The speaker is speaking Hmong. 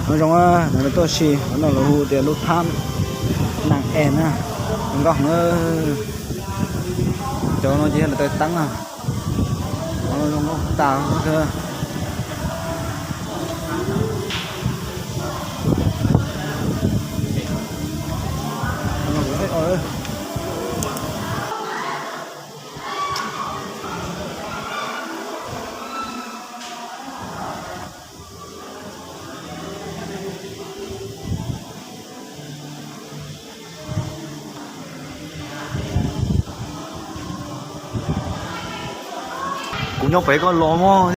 Nyob zoo, ntawm no tuaj si no lawv hu tias lub thab Naj Es na, zoo nkauj heev. Cov no ces yog lawv taws teeb na. Zoo nkauj tas. Kuv nyob pem koj los mog.